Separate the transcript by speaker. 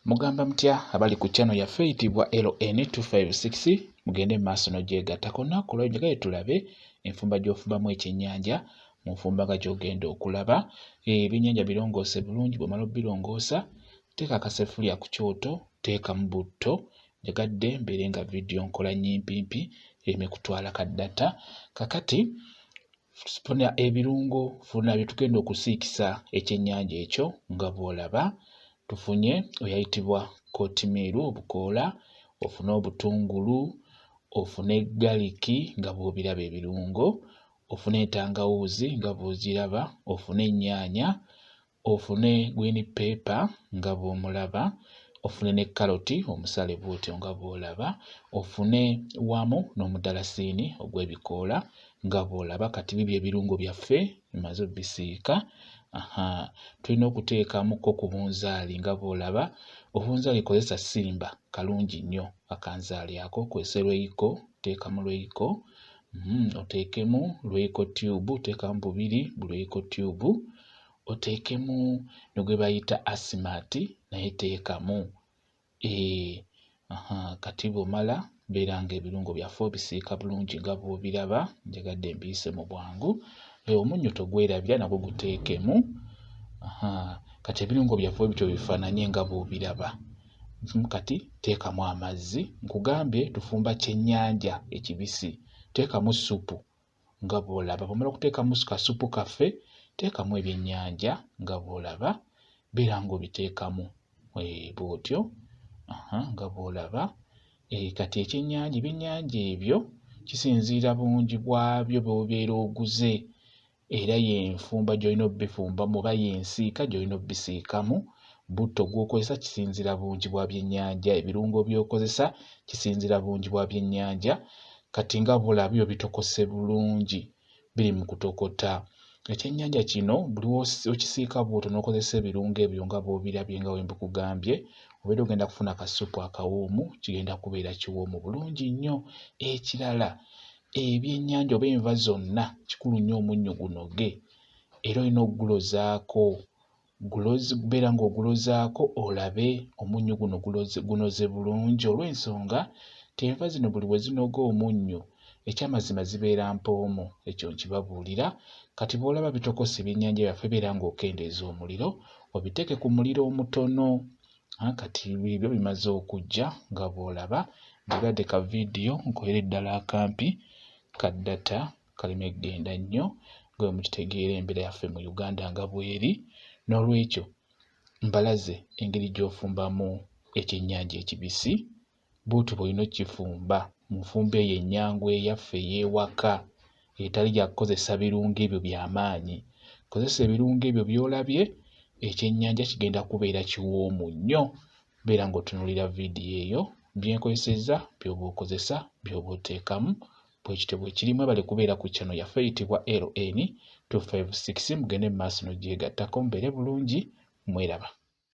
Speaker 1: Mugamba mutya abali ku channel yaffe eyitibwa LN256 mugende mu maaso n'ogyegattako. Olunaku olwaleero njagala tulabe enfumba gy'ofumbamu ekyennyanja mu nfumba nga gy'ogenda okulaba. Ebyennyanja birongoose bulungi, bw'omala obbirongoosa teeka akaseffuliya ku kyoto, teekamu butto. Njagadde mbeere nga vidiyo nkola nnyimpimpi ereme kutwala ka data. Kakati funa ebirungo, funa bye tugenda okusiikisa ekyennyanja ekyo nga bw'olaba. Tufunye oyayitibwa kootimiiru obukoola, ofune obutungulu, ofune galiki nga bw'obiraba ebirungo, ofune entangawuuzi nga bw'oziraba, ofune ennyaanya, ofune green pepper nga bw'omulaba, ofune ne kkaloti omusale bw'otyo nga bw'olaba, ofune wamu n'omudalasiini ogw'ebikoola nga bw'olaba. Kati bibyo ebirungo byaffe bimaze obisiika. Aha, tulina okuteekamuko ku bunzaali nga bw'olaba. Obunzaali kozesa simba kalungi nnyo akanzaali ako, kozese lweyiko, teekamu lweyiko, oteekemu lweyiko tube, teekamu bubiri bu lweyiko tube, oteekemu ne gwe bayita asimaati naye teekamu. Aha, kati bw'omala beera ng'ebirungo byaffe obisiika bulungi nga bw'obiraba, njagadde mbiyise mu bwangu. Omunnyo togwerabira nagwo guteekemu. Aha, kati ebirungo byaffe bwe bityo bifaananye nga bw'obiraba. Kati teekamu amazzi, nkugambye tufumba kyennyanja ekibisi, teekamu ssupu nga bw'olaba. Bw'omala okuteekamu kasupu kaffe, teekamu ebyennyanja nga bw'olaba, beera ng'obiteekamu bw'otyo, aha, nga bw'olaba. Kati ekyennyanja, ebyennyanja ebyo kisinziira bungi bwabyo bw'obeera oguze era y'enfumba gy'olina obbifumbamu oba y'ensiika gy'olina obbisiikamu. Butto gw'okozesa kisinziira bungi bwa byennyanja, ebirungo by'okozesa kisinziira bungi bwa byennyanja. Kati nga bw'olaba byo bitokose bulungi, biri mu kutokota. Ekyennyanja kino buli w'okisiika bw'otyo n'okozesa ebirungo ebyo nga bw'obirabye nga bwe mbikugambye, obeera ogenda kufuna akasupu akawoomu, kigenda kubeera kiwoomu bulungi nnyo. Ekirala, ebyennyanja oba enva zonna kikulu nnyo omunnyo gunoge era olina okugulozaako, beera ng'ogulozaako olabe omunnyo guno gunoze bulungi olw'ensonga nti enva zino buli we zinoga omunnyo ekyamazima zibeera mpoomu, ekyo nkibabuulira. Kati bw'olaba bitokose ebyennyanja byaffe beera ng'okendeeza omuliro obiteeke ku muliro omutono. Kati biibyo bimaze okuggya nga bw'olaba. Njagadde ka vidiyo nkolere ddala akampi ka data kaleme ggenda nnyo nga bwe mukitegeera embeera yaffe mu Uganda nga bw'eri. Noolwekyo mbalaze engeri gy'ofumbamu ekyennyanja ekibisi, bw'otyo bw'olina okkifumba mu nfumba eyo ennyangu eyaffe ey'ewaka etali ya kukozesa birungo ebyo bya maanyi. Kozesa ebirungo ebyo by'olabye, ekyennyanja kigenda kubeera kiwoomu nnyo. Beera ng'otunuulira vidiyo eyo, bye nkozesezza by'oba okozesa, by'oba oteekamu. Bwe kityo bwe kiri. Mwebale kubeera ku channel yaffe eyitibwa LN256, mugende mu maaso n'ogyegattako, mubeere bulungi, mweraba.